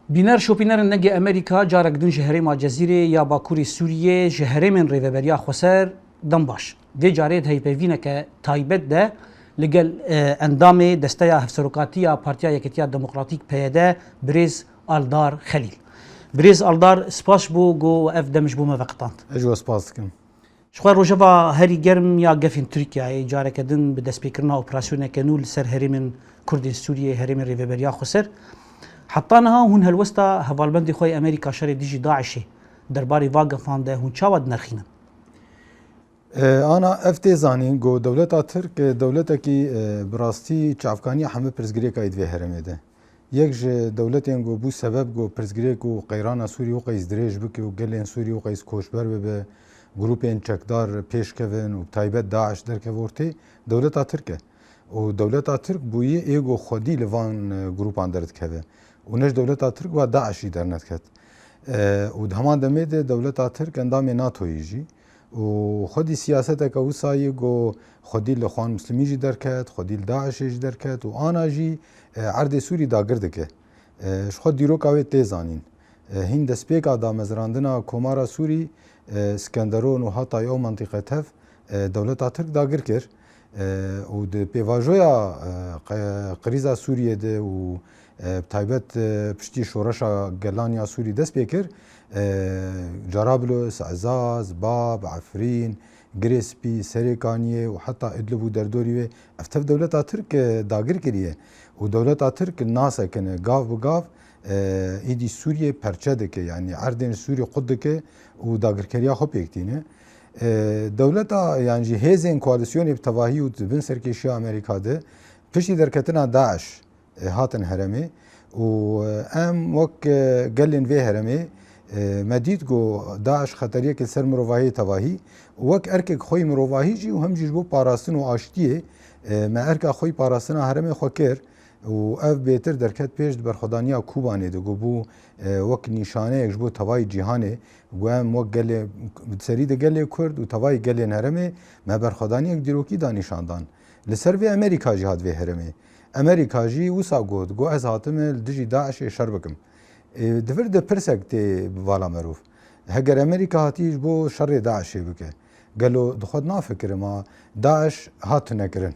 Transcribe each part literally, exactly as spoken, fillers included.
Bîner şopînerên Dengê Amerîka carek din ji herêma Cezîrê ya Bakurê Sûriyê ji herêmên Rêveberiya Xweser dem baş. Vê carê di hevpeyvîneke taybet de li gel, e, endamê Desteya Hevserokatî ya Partiya Yeketiya Demokratîk, P Y D, birêz Aldar Xelîl. Birêz Aldar, spas ji bo ku ev dem ji bo me veqetand. Ez ji we spas dikim. Ji xwe rojeva herî germ ya gefên Tirkiyeyê, careke din bi destpêkirina operasyoneke nû li ser herêmên Kurdên Sûriyê, herêmên Rêveberiya Xweser. Heta niha hûn helwesta hevalbendê xwe yê Amerîka şerê dijî DAIŞê derbarê va gefan de hûn çawa dinirxînin? E, ana ev tê zanîn ku dewleta Tirk, e, dewletekî, e, bi rastî çavkaniya hemî pirsgirêka yê di vê herêmê de. Yek ji dewletên ku bû sebeb ku pirsgirêk û qeyrana Sûrî û qeys dirêj bike û gelên Sûrî û qeys koçber bibe, grûpên çekdar pêş kevin û bi taybet DAIŞ derkeve ortê, dewleta Tirk e. Û dewleta Tirk bûyî ê ku xwedî li van, e, grûpan derdikeve. Û ne ji dewleta Tirk wa DAIŞ jî dernediket. E, û di heman demê de dewleta Tirk endamê NATOyê jî. Û xwedî siyaseteke wisa yê ku xwedî li Xwan Muslimî jî derket, xwedî li DAIŞê jî derket û ana jî, e, erdê Sûrî dagir dike. E, ji xwe dîroka wê tê zanîn. E, hîn destpêka damezrandina Komara Sûrî, e, Skenderon û Hatay ew mentiqe tev, e, dewleta Tirk dagir kir. E, û di pêvajoya, e, qe-, krîza Sûriyê de û, e, bi taybet, e, piştî şoreşa gelan ya Sûrî dest pê kir, e, Carablus, Ezaz, Bab, Efrîn, Girê Spî, Serê Kaniyê û heta Idlib û derdorî wê, ev tev dewleta Tirk, e, dagir kiriye û dewleta Tirk nasekine, gav bi gav, e, êdî Sûriyê perçe dike, yanî erdên Sûrî qut dike û dagirkeriya xwe pêk tîne. E, dewleta, yan jî hêzên koalîsyonê bi tevahî û di bin serkêşiya Amerîka de piştî derketina DAIŞ, e, hatin herêmê û, e, em wek, e, gelên vê herêmê, e, me dît ku DAIŞ xeteriyek li ser mirovahiyê tevahî û wek erkek xwe yî mirovahî jî û hem jî ji bo parastin û aştiyê, e, me erka xwe yî parastina herêmê xwe kir û ev bêtir derket pêş di berxwedaniya Kobanê de ku bû, e, wek nîşaneyek ji bo tevayî cîhanê ku em wek gelê, serî de gelê Kurd û tevayî gelên herêmê me berxwedaniyek dîrokî da nîşan dan. Li ser vê Amerîka jî hat vê herêmê. Amerîka jî wisa got, got, ez hatime li dijî DAIŞê şer bikim. Ê, di vir de pirsek tê bi bala merov. Heger Amerîka hatî ji bo şerê DAIŞê bike, gelo di xwe de nafikire ma DAIŞ hat tunekirin?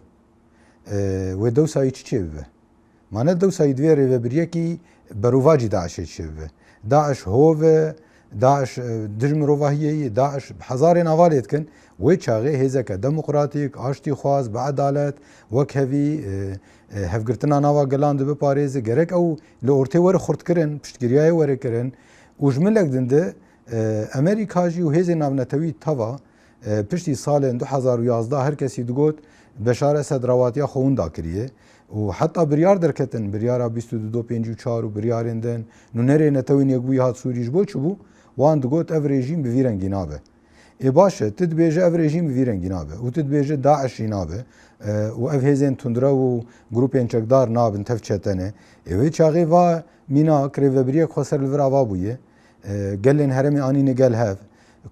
Ê, wê dewsa yî çi çêbibe? Ma ne dewsa yî divê rêvebiriyekî berovajî DAIŞê çêbibe. DAIŞ hov e, DAIŞ, e, dij mirovahiyê ye, DAIŞ bi hezarên ava lê dikin. Wê çaxê hêzeke demokratîk, aştîxwaz, bi edalet, wekhevî, e, e, hevgirtina nava gelan de biparêze. Gerek ew li ortê were xurtkirin, piştgiriyayê were kirin. Û ji milek din de, e, Amerîka jî û hêzên navnetewî teva, e, piştî salên du hezar û yazdeh her kesî digot, Beşar Esed rawatiya xwe winda kiriye. Û heta biryar derketin, biryara bîst û du do pêncî û çar û biryarên din, nûnerê Netewên Yekbûyî hat Sûrî ji bo çi bû? Wan digot ev rejîm bi vî rengî nabe. Ê baş e, tu dibêje ev rejîm bi vî rengî nabe û tu dibêje DAIŞ jî nabe, e, û ev hêzên tundrew û grûpên çekdar nabin tev çetene. Ê wê çaxê va mînak rêvebiriyek xweser li vir ava bûye. E, gelên herêmê anîne gel hev.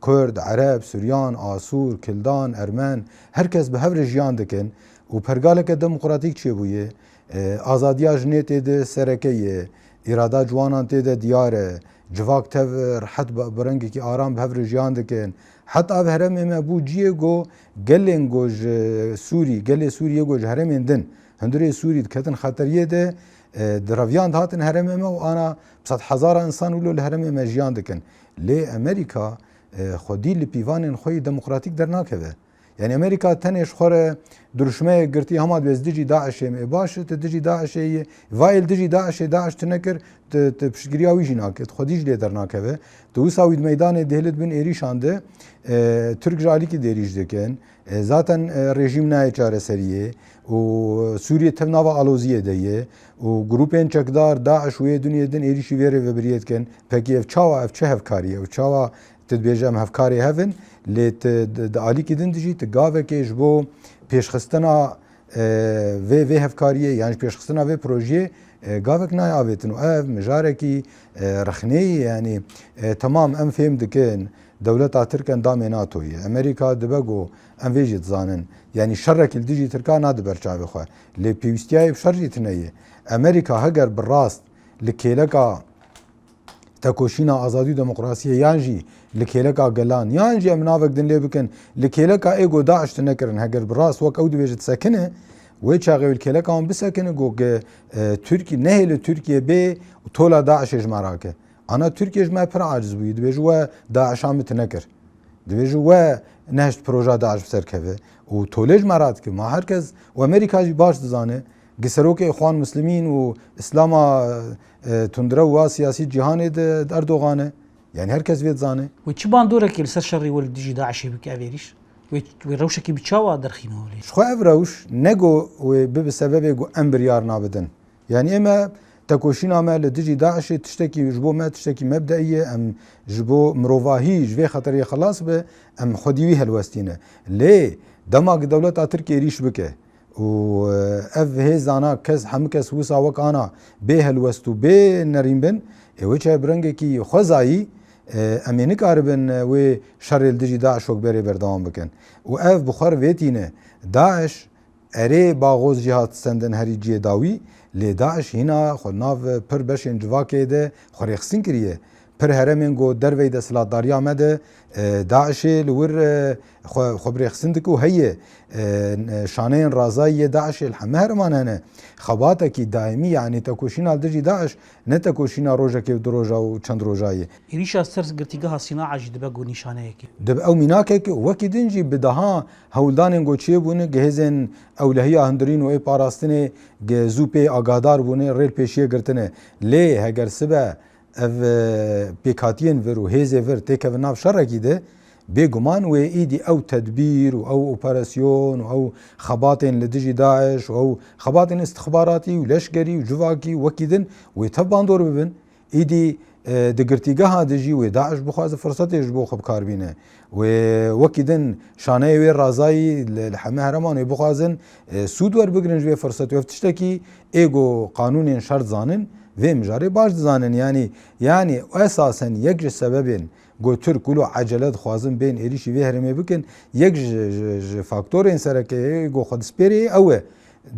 Kurd, Ereb, Suryan, Asûr, Kildan, Ermen, her kes bi hev re jiyan dikin û pergaleke demokratîk çêbûye. E, azadiya jinê tê de sereke ye, îrada ciwanan tê de diyar e, civak tev rehet bi, bi rengekî aram bi hev re jiyan dikin. Heta ev herêmê me bû ciyê ku gelên ku ji Sûrî, gelê Sûriyê ku ji herêmên din hundirê Sûrî diketin xeteriyê de, e, di reviyan dihatin herêmê me û ana bi sedhezara însan wilo li herêmê me jiyan dikin. Lê Amerîka, e, xwedî li pîvanên xwe yî demokratîk dernakeve. Yanî Amerîka tenê ji xwe re dirûşmeyek girtî hema dibê ez dijî DAIŞê me. Ê baş e, tu dijî DAIŞê yî. Va ê li dijî DAIŞê, DAIŞ tu nekir, tu, tu piştgiriya wî jî nakir. Tu xwedî ji lê dernakeve. Tu wisa wî di meydanê dihêlit bin êrîşan de, e, Tirk ji alîkî de êrîş dikin. E, zaten, e, rejîm nayê çareseriyê û Sûriyê tev nava aloziyê de ye û grûpên çekdar, DAIŞ û yê din yê din êrîşî vê rêvebiriyê dikin. Pekî ev çawa, ev çi hevkarî ye? Ev çawa Tu dibêje em hevkarê hev in, lê tu di, di alîkî din dijî, tu gavekê ji bo pêşxistina, e, vê, vê hevkariyê yan ji pêşxistina vê projeyê, e, gavek nayê avêtin û ev mijarekî, e, rexneyî ye. Yanî, e, temam em fêm dikin, dewleta Tirk endamê NATO ye. Amerîka dibe ku em vê jî dizanin. Yanî şerekî li dijî Tirka nade ber çavê xwe. Lê pêwîstiyayê bi şer jî tune ye. Amerîka heger bi rast li kêleka tekoşîna azadî û demokrasiyê, yan jî li kêleka gelan, yan jî em navek din lê bikin, li kêleka ê ku DAIŞ tune kirin, heger bi rast wek ew dibêje disekine, wê çaxê wê li kêleka wan bisekine ku, e, Tirkî-, nehêle Tirkiye bê û tola DAIŞê ji me rake. Ana Tirkiye ji me pir aciz bûye, dibêje we DAIŞa min tune kir. Dibêje we nehişt proja DAIŞ bi ser keve û tolê ji me radike. Ma her kes û Amerîka jî baş dizane, gi serokê Îxwan Muslimîn û Îslama, e, tundrew wa siyasî cîhanê de Erdogan e. Yani her kes vê dizane. Wê çi bandorekê li ser şerê we li dijî DAIŞê bike ev êrîş? Wê, wê rewşekî bi çawa derxîne holê? Ji xwe ev rewş ne ku wê bibe sebebê ku em biryar nabidin. Yani ê me, tekoşîna me li dijî DAIŞê tiştekî ji bo me tiştekî mebdeî ye, em ji bo mirovahî ji vê xeterê xelas be, em xwedî wî helwestîne. Lê dema ku dewleta Tirk êrîş bike û, e, ev hêzana kes, hemû kes wisa wek ana bê helwest û bê nerîn bin, ê wê çaye bi rengekî xwezayî, e, em ê nikaribin, e, wê şerê li dijî DAIŞ wek berê berdewam bikin. Û ev bi xwe re vê tîne. DAIŞ Erê, baxoz jî hat sendin herî cihê dawî, lê DAIŞ hîna xwe nav pir beşên civakê de xwe rêxistin kiriye. Pir heremên ku derveyî desthilatdariya me de, e, DAIŞê li wir, e, xwe, xwe bi rêxistin dike û heye, e, şaneyên razayî yê DAIŞê li heme herêman hene. Xebatekî daîmî, yanî tekoşîna li dijî DAIŞ, ne tekoşîna rojekê û du roja û çend roja ye. Êrîşa ser girtîgeha Sînaa jî dibe ku nîşaneyekê. Dibe ew mînakek, wekî din jî bi deha hewldanên ku çêbûne, gi hêzên ewlehiya hundirîn û ê parastinê gi zû pê agahdar bûne, rê li pêşiyê girtine. Lê heger sibe ev, e, pêkhatiyên vir û hêzê vir têkevin nav şerekî de, bêguman wê îdî ew tedbîr û ew operasyon û ew xebatên li dijî DAIŞ û ew xebatên istixbaratî û leşkerî û civakî wekî din wê tev bandor bibin. Îdî, e, di girtîgeha de jî wê DAIŞ bixwaze firsetê ji bo xwe bi kar bîne. Wê wekî din şaneyê wê razayî li, li heme herêman wê bixwazin, e, sûd werbigirin ji vê firsetê. Ev tiştekî ê ku qanûnên şer dizanin, vê mijarê baş dizanin. Yanî, yanî esasen yek ji sebebên ku Tirk wilo ecele dixwazin bên êrîşî vê herêmê bikin, yek ji, ji, ji faktorên sereke ê ku xwe dispêrê ew e.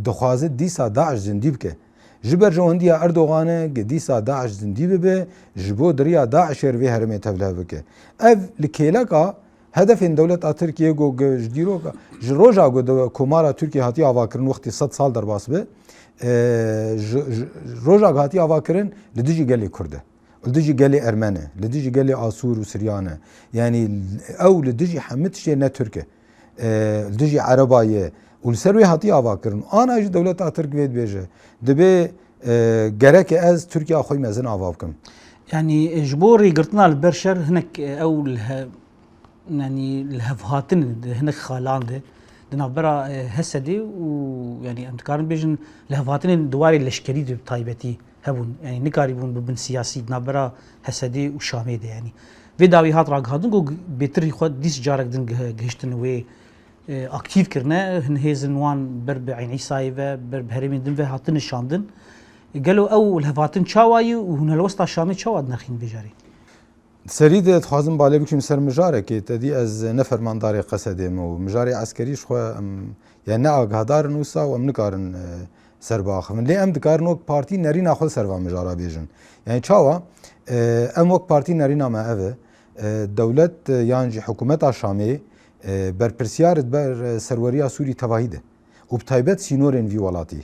Dixwaze dîsa DAIŞ zindî bike. Ji berjewendiya Erdoganê gi dîsa DAIŞ zindî bibe, ji bo di riya DAIŞê re vê herêmê tevlihev bike. Ev li kêleka hedefên dewleta Tirkiyê ku gi ji dîroka, ji roja ku de Komara Tirkiyê hatiye avakirin wextê sed sal derbas be, e, ji, ji, roja ku hatiye avakirin li dijî gelê Kurd e. Li dijî gelê Ermen e, li dijî gelê Asûr û Siryan e. Yanî ew li dijî hemî tiştê ne Tirk e. E, li dijî Ereba ye û li ser wê hatiye ava kirin. Ana jî dewleta Tirk vê dibêje. Dibê, e, gerek e ez Tirkiya xwe mezin ava bikim. Yanî, e, ji bo rêgirtina li ber şer hinek, e, ew li he-, yanî li hevhatin di hinek xalan de, di navbera, e, H S D'ê û, yanî em dikarin bêjin li hevhatinên di warê leşkerî de bi taybetî hebûn. Yanî nikarîbûn bibin siyasî di navbera H S D'ê û Şamê de yanî. Vê dawî hat ragihandin ku bêtir jî xwe dîs carek din gih-, gihiştin wê, e, aktîf kirine. Hin hêzin wan ber bi Eyn Îsayê ve, ber bi herêmên din ve hatine şandin. Gelo ew lihevhatin çawa ye û hûn helwesta Şamê çawa dinirxîn vê carê? Serî de dixwazim balê bikim ser mijarekê, te dî ez ne fermandarê Qesedê me û mijarê eskerî ji xwe em, yani ne agahdar in wisa û em nikarin, e, ser biaxivin. Lê em dikarin wek partî nerîna xwe li ser van mijara bêjin. Yani çawa? E, em wek partî nerîna me ev e. E, dewlet, e, yan jî hikûmeta Şamê, e, berpirsiyar dibe, e, serweriya Sûrî tevahî de. Û bi taybet sînorên vî welatî.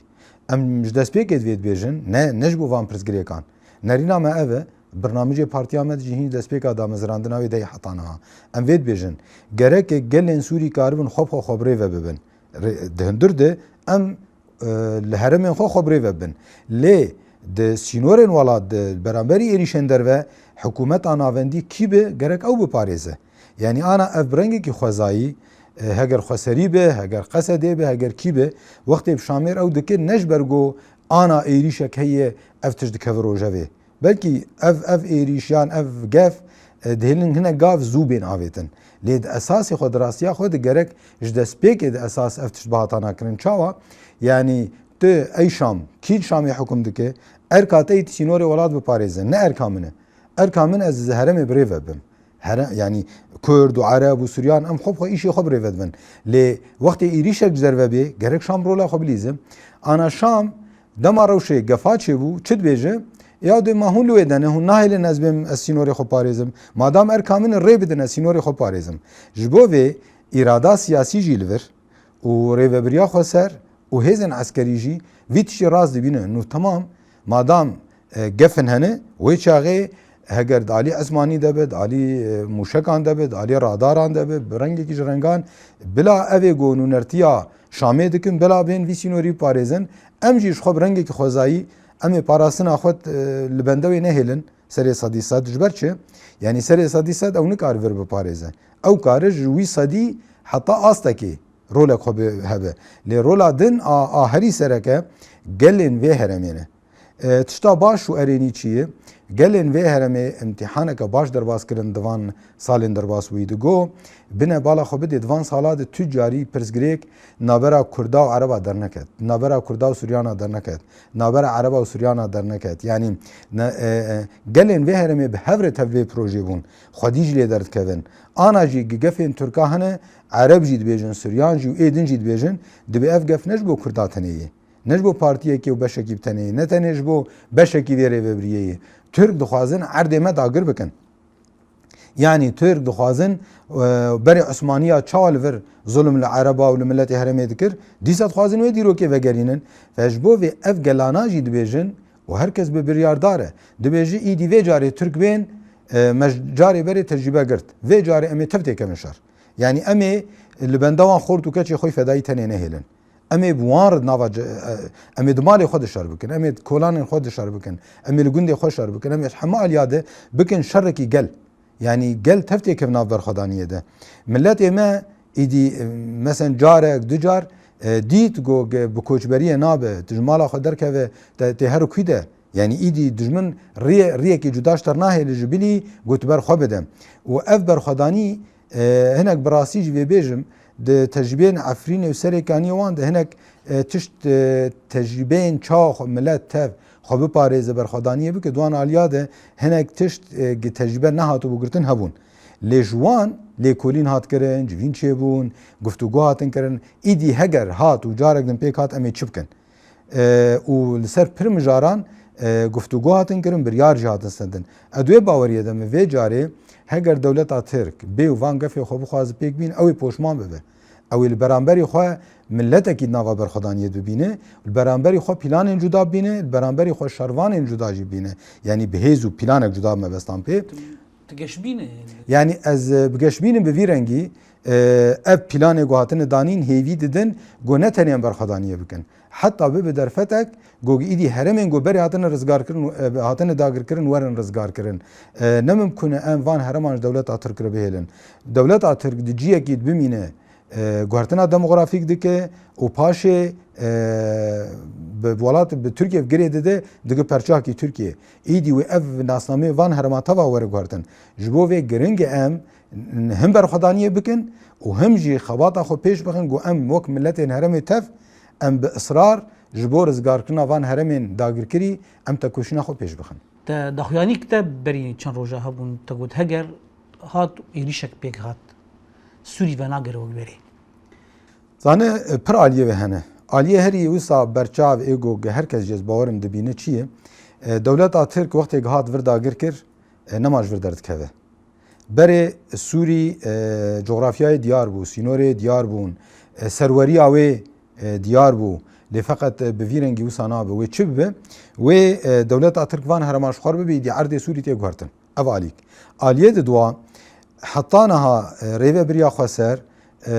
Em ji destpêkê divê dibêjin, ne, ne ji bo van pirsgirêkan. Nerîna me ev e, birnamijê partiya me jî hîn ji destpêka damezrandina wê de ye heta niha. Em vê dibêjin, gerek e gelên Sûrî karibin xwe bi xwe xwe bi rê ve bibin. Rê-, di hundir de em, e, li herêmên xwe xwe bi rê ve bibin. Lê di sînorên welat de beramberî êrîşên derve hikûmeta navendî kî be, gerek ew biparêze. Yanî ana ev bi rengekî xwezayî, e, heger xweserî be, heger Qesedê be, heger kî be, wextê bi Şamêr ew dike, ne ji ber ku ana êrîşek heye ev tişt dikeve rojevê. Belkî ev, ev êrîş yan ev gef, e, dihêlin hinek gav zû bên avêtin. Lê di esasê xwe, di rastiya xwe de gerek ji destpêkê di esas ev tişt bihata nakirin. Çawa? Yanî tu ey Şam, kî li Şamê hukm dike, erka te yê tu sînorê welat biparêze, ne erka min e. Erka min ez di herêmê bi rê ve bim. Here-, yanî Kurd û Ereb û Suryan em xwe bi xwe îşê xwe bi rê ve dibin. Lê wextê êrîşek ji derve bê, gerek Şam rola xwe bilîze. Ana Şam dema rewşê gefa çêbû, çi dibêje? Ya dê ma hûn li wê de ne, hûn nahêlin ez bêm, ez sînorê xwe parêzim. Madam erka min e, rê bidin ez sînorê xwe parêzim. Ji bo vê îrada siyasî jî li vir û rêvebiriya xweser û hêzên eskerî jî vî tiştî rast dibînin. Nû temam, madam, e, gefin hene, wê çaxê heger di alî esmanî de be, di alî, e, mûşekan de be, di alî radaran de be, bi rengekî ji rengan, bila ev ê ku nûnertiya Şamê dikin, bila bên vî sînorî biparêzin. Em jî ji xwe bi rengekî xwezayî, em ê parastina xwe, e, li bende wê nehêlin serê sedî sed. Ji ber çi? Yanî serê sedî sed ew nikare vir biparêze. Ew kare ji wî sedî heta astekê rolek xwe bi hebe. Lê rola din a, a herî sereke gelên vê herêmê ne. E, tişta baş û erênî çi ye? Gelên vê herêmê îmtîhaneke baş derbas kirin di van salên derbas bûyî. Digo, bine bala xwe bidê, di van sala de tu carî pirsgirêk navbera Kurda û Ereba derneket, navbera Kurda û Suryana derneket, navbera Ereba û Suryana derneket. Yanî ne, e, e, gelên vê herêmê bi hev re tev vê projê bûn. Xwedî jî lê derdikevin. Ana jî gi gefên Tirka hene, Ereb jî dibêjin, Suryan jî û ê din jî dibêjin, dibê ev gef ne ji bo Kurda tenê ye. Ne ji bo partiyekê û beşekî bi tenê ye, ne tenê ji bo beşekî vê rêvebiriyê ye. Tirk dixwazin erdê me dagir bikin. Yanî Tirk dixwazin, e, berê Osmaniya çawa li vir zulm li Ereba û li miletê herêmê dikir, dîsa dixwazin wê dîrokê vegerînin. Ve ji bo vê ev gelana jî dibêjin û her kes bi biryardar e. Dibêji, îdî vê carê Tirk bên, e, me ji carê berê tecrîbe girt. Vê carê em ê tev têkevin şer. Yanî em ê li benda wan xort û keçê xwe fedayî tenê nehêlin. Em ê bi wan re di nava ce-, e, em ê di malê xwe de şer bikin, em ê di kolanên xwe de şer bikin, em ê li gundê xwe şer bikin, em ê ji hemû aliya de bikin şerekî gel. Yanî gel tev têkevin nav berxwedaniyê de. Miletê me îdî, e, mesen carek, du car, e, dît ku ge-, bi koçberiyê nabe, tu ji mala xwe derkeve, te, tê her û kû de. Yanî îdî dijmin riyê-, riyekî cuda ji te re nahêle ji bilî ku tu ber xwe bide. Û ev berxwedanî, e, hinek bi rastî jî vê bêjim, di tecrîbeyên Efrînê û Serêkaniyê wan de hinek, e, tişt, e, tecrîbeyên çawa xwe milet tev xwe biparêze berxwedaniyê bike, di wan aliya de hinek tişt, e, gi tecrîbe nehatibû girtin hebûn. Lê ji wan lêkolîn hat kirin, civîn çêbûn, guftûgo hatin kirin. Îdî heger hat û carek din pêk hat, em ê çi bikin? E, û li ser pir mijaran, e, guftûgo hatin kirin, biryar jî hatin stendin. Ez di wê baweriyê de me vê carê heger dewleta Tirk bê û van gefê xwe bixwaze pêk bîn, ew ê poşman bibe. Ew ê li beramberî xwe miletekî di nava berxwedaniyê de bibîne, li beramberî xwe planên cuda bibîne, li beramberî xwe şervanên cuda jî bibîne. Yanî bi hêz û planek cuda mebestan pê. Tu geşbîn e. Yanî ez, e, bi geşbînim bi vî rengî, e, ev planê ku hatine danîn hêvî didin ku ne tenê em berxwedaniyê bikin. Heta bibe derfetek ku îdî herêmên ku berê hatine rizgarkirin, e, hatine dagirkirin werin rizgarkirin. E, ne mimkun e em van herêman ji dewleta Tirk re bihêlin. Dewleta Tirk di ciyekî de bimîne, e, guhertina demografîk dike û paşê, e, bi welat, bi Tirkiye girê dide, dike perçakî Tirkiye. Îdî wê ev nasnameyê van herêma teva were guhertin. Ji bo vê giring e em him berxwedaniyê bikin û him jî xebata xwe pêş bixin ku em wek miletên herêmê tev, em bi israr ji bo rizgarkirina van herêmên dagirkirî em tekoşîna xwe pêş bixin. Te daxuyanîk te berî çend roja hebûn, te got heger hat êrîşek pêk hat, Sûrî venagere wek berê. Zane, pir aliyê ve hene. Aliyê herî wisa berçav ê ku her kes jê ez bawerim dibîne çi ye? E, dewleta Tirk wextê hat vir dagir kir, e, nema ji vir derdikeve. Berê Sûrî, e, cografyayê diyar bû, sînorê diyar bûn, e, serweriya wê, e, diyar bû. Lê feqet, e, bi vî rengî wisa nabe. Wê çi bibe? Wê, e, dewleta Tirk van herêma ji xwe re bibe, îdî erdê Sûrî tê guhertin. Ev alîk. Aliyê di dua, heta niha, e, rêvebiriya xweser, e,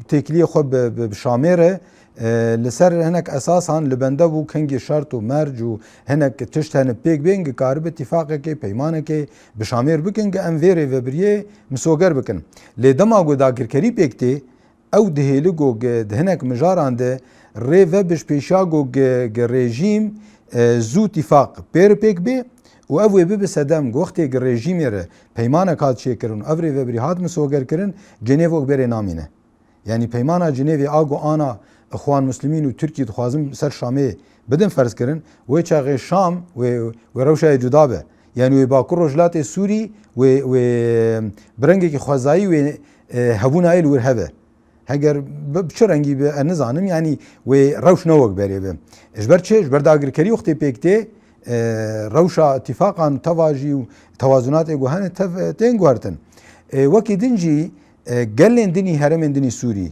têkiliyê xwe bi, bi, bi Şamê re, e, li ser hinek esasan li bende bû, kengî şert û merc û hinek tişt hene pêk bên, ki karibe tîfaqekê, peymanekê bi Şamê re bikin, ki em vê rêvebiriyê misoger bikin. Lê dema ku dagirkerî pêk tê, ew dihêli ku gi-, di hinek mijaran de rê vebe ji pêşiya ku gi-, gi rejîm, e, zû tîfaq pê re pêk bê û ev wê bibe sedem ku wextê gi rejîmê re peymanek hat çêkirin û ev rêvebirî hat misogerkirin, Cenêv wek berê namîne. Yanî peymana Cenêvê a ku ana Ixwan Muslimîn û Tirkî dixwazin ser Şamê bidin ferzkirin, wê çaxê Şam wê, wê rewşa yê cuda be. Yanî wê Bakur Rojhilatê Sûrî wê, wê bi rengekî xwezayî wê, e, hebûna yê li wir hebe. Heger bi, bi çi rengî be, ez nizanim, yanî wê rewş ne wek berê be. Ji ber çi? Ji ber dagirkerî wextê pêk tê, e, rewşa îtîfaqan teva jî û tewazunatê ku hene tev, tên guhertin. E, wekî din jî, e, gelên din î herêmên din î Sûrî.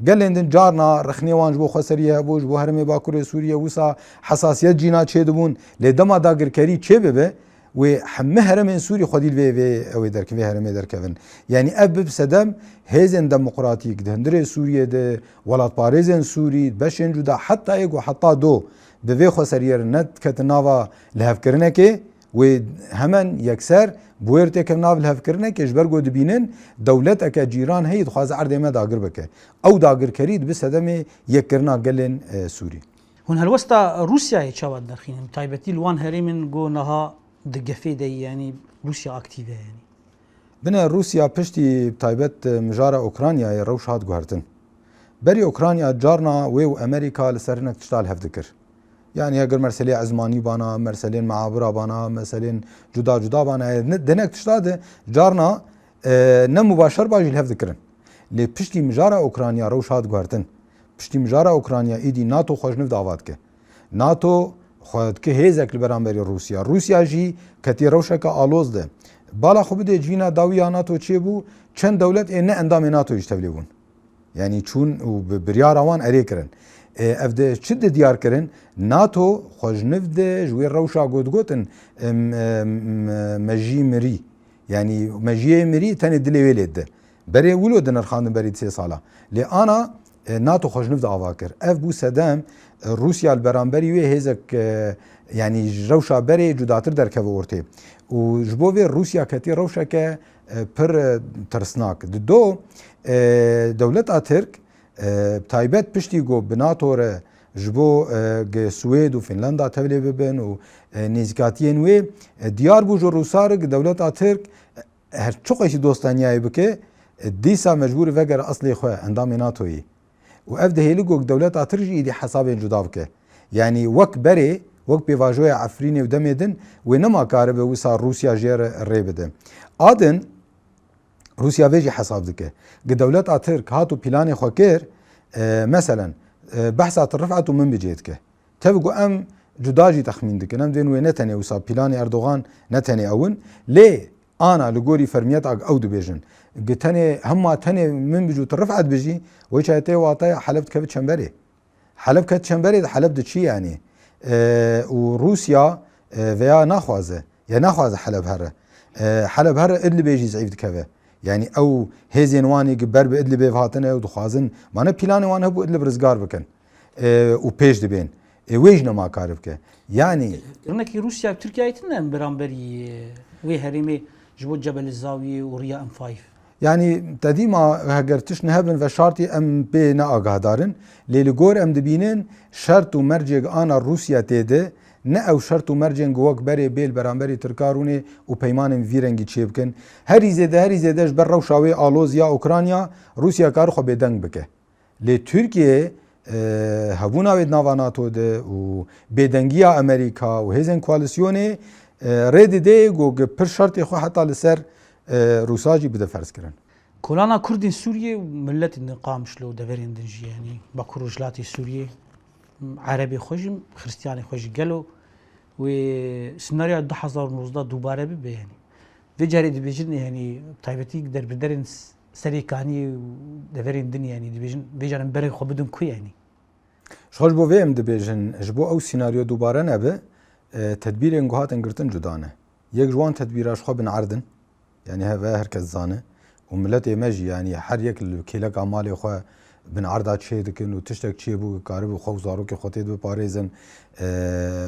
Gelên din carna rexnê wan ji bo xweseriyê hebû, ji bo herêmê Bakurê Sûriyê wisa hesasiyet cîna çêdibûn. Lê dema dagirkerî çêbibe, wê hemî herêmên Sûrî xwedî li vê, vê ew ê derke-, vê herêmê derkevin. Yanî ev bi sedem hêzên demokratîk di hundirê Sûriyê de, welatparêzên Sûrî, beşên cuda, heta yê ku heta do bi vê xweseriyê re nediketin nava lihevkirinekê, wê hemen yekser bi wê re têkevin nav lihevkirinekê, ji ber ku dibînin dewleteke cîran heyî dixwaze erdê me dagir bike. Ew dagirkerî dibe sedemê yekkirina gelên, e, Sûrî. Hûn helwesta Rûsyayê çawa dinirxînin? Bi taybetî li wan herêmên ku niha di gefê de ye, yanî Rûsya aktîf e, yanî. Bine Rûsya piştî bi taybet, e, mijara Ukraynayê rewş hat guhertin. Berî Ukrayna carna wê û Amerîka li ser hinek tişta li hev dikir. Yanî heger meselê ezmanî bana, meselên meabira bana, meselên cuda cuda bana, e, ne, di hinek tişta de carna, e, ne mubaşer ba jî li hev dikirin. Lê piştî mijara Ukrayna rewş hat guhertin. Piştî mijara Ukrayna êdî NATO xwe ji nû dava dike. NATO xwe dike hêzek li beramberî Rûsya. Rûsya jî ketî rewşeke aloz de. Bala xwe bidê civîna dawî ya NATO çêbû, çend dewlet ê ne endamê NATO jî tevlê bûn. Yanî çûn û bi biryara wan erê kirin. E, ev de çi di diyar kirin? NATO xwe ji nû de ji wê rewşa got gotin, em, em, mejî mirî. Yanî mejiyê mirî tenê dilê wê lê dide. Berê wilo dinirxandin berî sê sala. Lê ana, e, NATO xwe ji nû de ava kir. Ev bû sedem, e, Rûsya li beramberî wê hêzek, e, yanî ji rewşa berê cudatir derkeve ortê. Û ji bo vê Rûsya ketî rewşeke, e, pir, e, tirsnak. Di do, e, dewleta Tirk, e, bi taybet piştî ku bi NATO re ji bo, e, ge Swêd û Fînlanda tevlê bibin û, e, nêzîkatiyên wê, e, diyar bû ji Rûsa re ku dewleta Tirk, e, her çiqasî dostaniyayê bike, e, dîsa mecbûr e vegere eslê xwe, endamê NATOyê. Û ev dihêli ku dewleta Tirk jî êdî hesabên cuda bike. Yanî wek berê, wek pêvajoya Efrînê û demê din, wê nema karibe wisa Rûsya jê re rê bide. A din, Rûsya vê jî hesab dike. Gi dewleta Tirk hat û planê xwe kir, e, meselen, e, behsa Til Rifet û Minbicê dike. Tev ku em cuda jî texmîn dikin. Em dibên wê ne tenê wisa planê Erdogan ne tenê ew in. Lê ana li gorî fermiyeta ew dibêjin. Gi tenê, hema tenê Minbic û Til Rifet bijî, wê çayê tê wataya Heleb dikeve çemberê. Heleb ket çemberê de Heleb diçî yanî. E, û Rûsya, e, veya naxwaze. Ya naxwaze Heleb here. E, Heleb here Idlibê jî zeyîf dikeve. Yanî ew hêzên wan ê ki ber bi Idlibê ve hatine û dixwazin, mane planê wan hebû Idlib rizgar bikin. E, û pêş dibên. E, wê jî nema kar bike. Yanî Kirinekî Rûsya û Tirkiyeyê tune em beramberî, e, wê herêmê ji bo Cebel Zawiyê û riya M five. Yanî te dîma heger tişt nehebin veşartî em pê ne agahdarin. Lê li gor em dibînin şert û mercêk ana Rûsya tê de, ne ew şert û mercên ku wek berê bê li beramberî Tirka rûnê û peymanên vî rengî çêbikin. Herî zêde, herî zêde ji ber rewşa wê aloz ya Ukrayna, Rûsya kar xwe bêdeng bike. Lê Tirkiye, e, hebûna wê di nava NATO de û bêdengiya Amerîka û hêzên koalîsyonê, e, rê dide ku gi pir şertê xwe heta li ser, e, Rûsa jî bide ferzkirin. Kolana Kurdên Sûriyê û miletên din Qamişlo û deverên din jî, yanî Bakur Rojhilatê Sûriyê, Erebê xwe jî, Xiristiyanê xwe jî gelo wê senaryoya du hezar û nozdeh dubare bibe, yanî. Vê carê dibêjin, yanî, taybetî derbirderên s-, Serê Kaniyê û deverên din, yanî, dibêjin, vê carê berê xwe bidin ku, yanî? Ji xwe ji bo vê em dibêjin, ji bo ew senaryo dubare nebe, e, tedbîrên ku hatin girtin cuda ne. Yek ji wan tedbîra ji xwe bin erdin. Yanî heve her kes zane. Û miletê me jî, yanî her yek li kêleka malê xwe bin erda çê dikin û tiştek çê bû, karibû xwe û zarokê xwe tê biparêzin. E,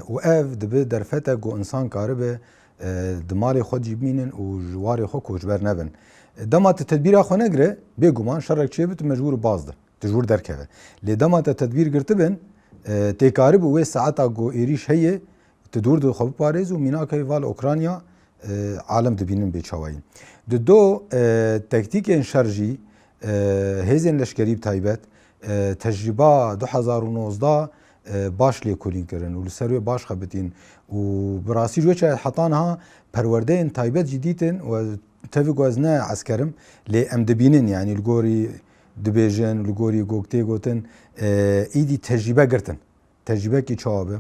û ev dibe derfetek ku insan karibe, e, di malê xwe jî bimînin û ji warê xwe koçber nebin. E, dema tu tedbîra xwe negire, bêguman şerek çê bi, tu mecbûr baz de. Tu ji wir derkeve. Lê dema te tedbîr girtibin, e, tê karibû wê saeta ku êrîş heye, tu dûr di xwe biparêz û mînakê va li Ukrayna, e, alem dibînin bê çawayî. Di do, e, tektîkên şer jî, e, hêzên leşkerî bi taybet, e, tecrîba du hezar û nozdeh, e, baş lêkolîn kirin û li ser wê baş xebitîn û bi rastî ji wê çaye heta niha perwerdeyên taybet jî dîtin û tevî ku ez ne esker im, lê em dibînin, yanî li gorî dibêjin, li gorî ku tê gotin, e, îdî tecrîbe girtin. Tecrûbekî çawa be.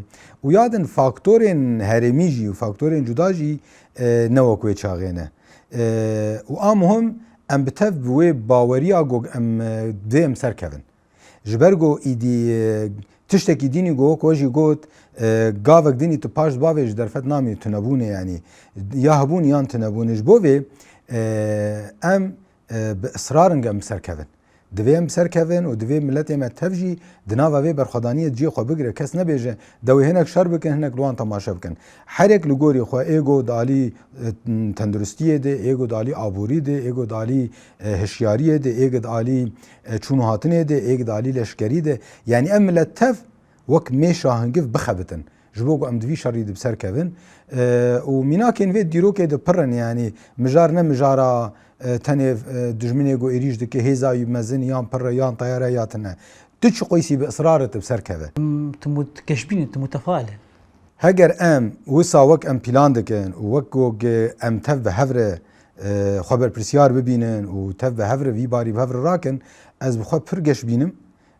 Û ya din faktorên herêmî jî û faktorên cuda jî, e, ne wek wê çaxê ne. E, û a muhim em bi tev bi wê baweriya ku em, e, dê em ser kevin. Ji ber ku îdî, e, tiştekî dînî ku wek we jî got, e, gavek dînî tu paş bavê ji derfet namî tunebûnê, yanî ya hebûn yan tunebûnê. Ji bo vê, e, em, e, bi israr in em bi ser kevin. Divê em bi ser kevin û divê miletê me tev jî di nava vê berxwedaniyê cihê xwe bigire. Kes nebêje dewê hinek şer bikin, hinek li wan temaşe bikin. Herek li gorî xwe, ê got di alî, e, tenduristiyê de, ê got di alî aborî de, ê got di alî, e, hişyariyê de, ê got di alî, e, çûn û hatinê de, ê got di alî leşkerî de. Yanî em milet tev wek mêşa hingiv bixebitin. Ji bo ku em di vî şerî de bi ser kevin. E, û mînakên vê dîrokê de pir in, yanî mijar ne mijara, e, tenê, e, dijminê ku êrîş dike, hêza wî mezin yan pir e, yan teyar e, ya tune. Tu çi qeysî bi israr e tu bi ser keve. Tim, tim mut-, geşbîn in, tim mutefail in. Heger em wisa wek em plan dikin û wek ku ge-, em tev bi hev re, e, xwe berpirsiyar bibînin û tev bi hev re vî barî bi hev re rakin, ez bi xwe pir geş bînim.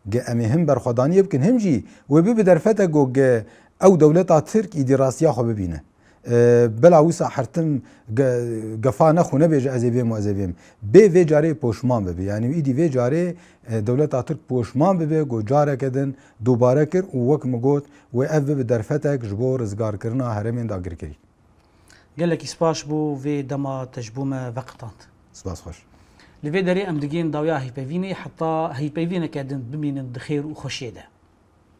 Ge em ê him berxwedaniyê bikin, him jî wê bibe derfetek ku ge ew dewleta Tirk îdî rastiya xwe bibîne. E, bila wisa hertim ge-, gefa nexwe nebêje ez ê vêm û ez ê vêm. Bê vê carê poşman bibe. Yanî îdî vê carê, e, dewleta Tirk poşman bibe ku careke din dubare kir û wek min got, wê ev bibe derfetek ji bo rizgarkirina herêmên dagirkirî. Gelekî spas bo vê dema te ji bo me veqitand. Spas xweş. Li vê derê em digihên dawiya hevpeyvînê, heta hevpeyvîneke din bimînin di xêr û xweşiyê de.